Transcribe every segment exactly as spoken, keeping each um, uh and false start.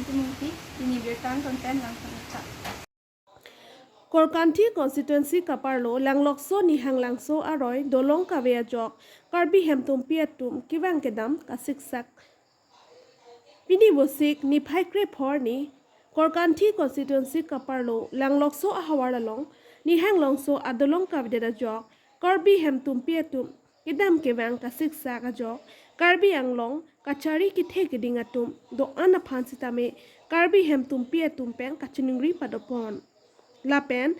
Timungpi, pini birta an konten langphan acha. Korkanthi constituency kaparlo Langlokso Nihanglangso aroi dolong kave ajok Karbi Hemtunpi atum kevang kedam kasiksak. Pini Vosik niphai krepho arni Korkanthi constituency kaparlo Langlokso ahavar along Nihanglangso adolong kavedet ajok Karbi Hemtunpi atum kedam kevang kasiksak ajok Karbi Anglong kachari kethe keding atum do-an aphan sitame Karbi Hemtunpi atum pen kachiningri padopon. Lapen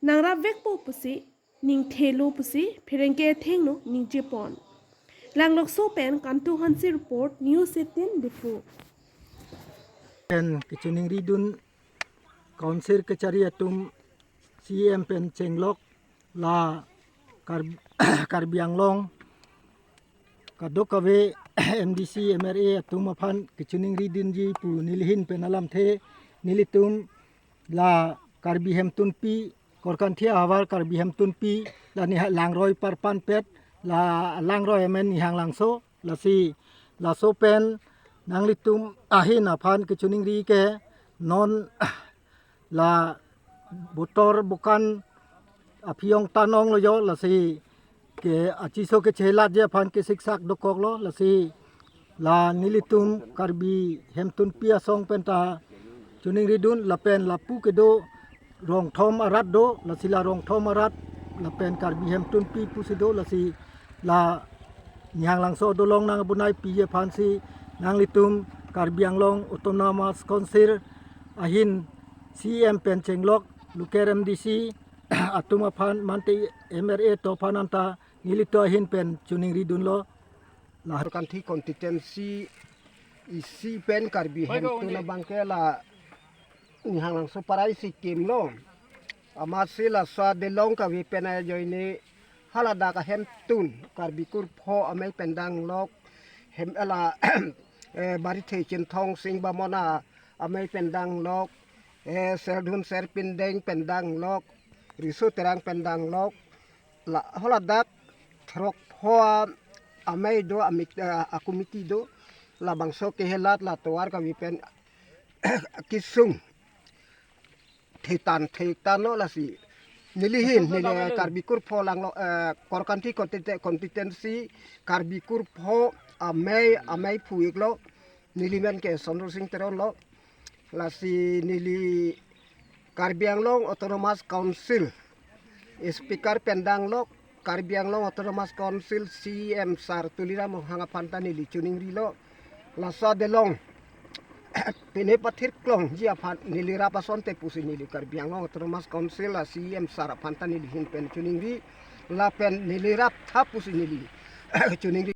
nangrapvekpo pusi ningthelo pusi pherangke athengno ningjepon. Langlokso pen Kantu Hanse report, News eighteen Diphu. Pen kachiningridun Council kachari atum C M pen chenglok la Kar- Karbi Anglong kadokave M D C, M L A atum aphan kachiningridunji pu nelihin pen alamthe. Nelitum la Karbi Hemtunpi, Korkanthi ahavar Karbi Hemtunpi, la Niha- Langroi parpanpet, la Langroi amen Nihanglangso, lasi laso pen nanglitum ahin aphan kachiningri ke non la botor bokan aphi ong tan onglo jo, lasi ke achiso kechelatji aphan kesiksak dokoklo, lasi la nelitum Karbi Hemtunpi asong penta chiningridun. Lapen lapu kedo rongthom arat do, lasi la rongthom arat lapen Karbi Hemtunpi pusi do, lasi la Nihanglangso adolong nang abunai piji aphansi nanglitum Karbi Anglong Autonomous Council ahin C M pen chenglok, local M D C atum aphan mante M L A atum aphan anta nelitum ahin pen chiningridunlo. La Korkanthi constituency isi pen Karbi Hemtun abangke la Nihanglangso parai si kimlo. Amatsi laso adolong kave pen ajoine haladak ahemtun Karbi kurpho amei pen danglok, hem ala eh, Barithe Chinthong Sing Bamona amei pen danglok, eh, Serdun Serpindeng pen danglok, Riso Terang pen danglok, la haladak throkpho amei do, amik, eh, a committee do, labangso kehelat la tovar kave pen kisung thetan thektanlo, lasi nelihin neli Karbi kurpho Langlo, eh, Korkanthi constitu- constituency Karbi kurpho amei amei phu-iklo. Neli men ke Sondro Sing Teron lo. Lasi neli Karbi Anglong Autonomous Council Speaker pen danglok, Karbi Anglong Autonomous Council C M Sar Tuliram Ronghang aphan ta neli chiningrilo. Laso adolong pine pathirklongji aphan neli rap asonte pusi neli Karbi Anglong Autonomous Council a C M Sar aphan ta nelihin pen chiningri, lapen neli rap tha pusi neli chiningri.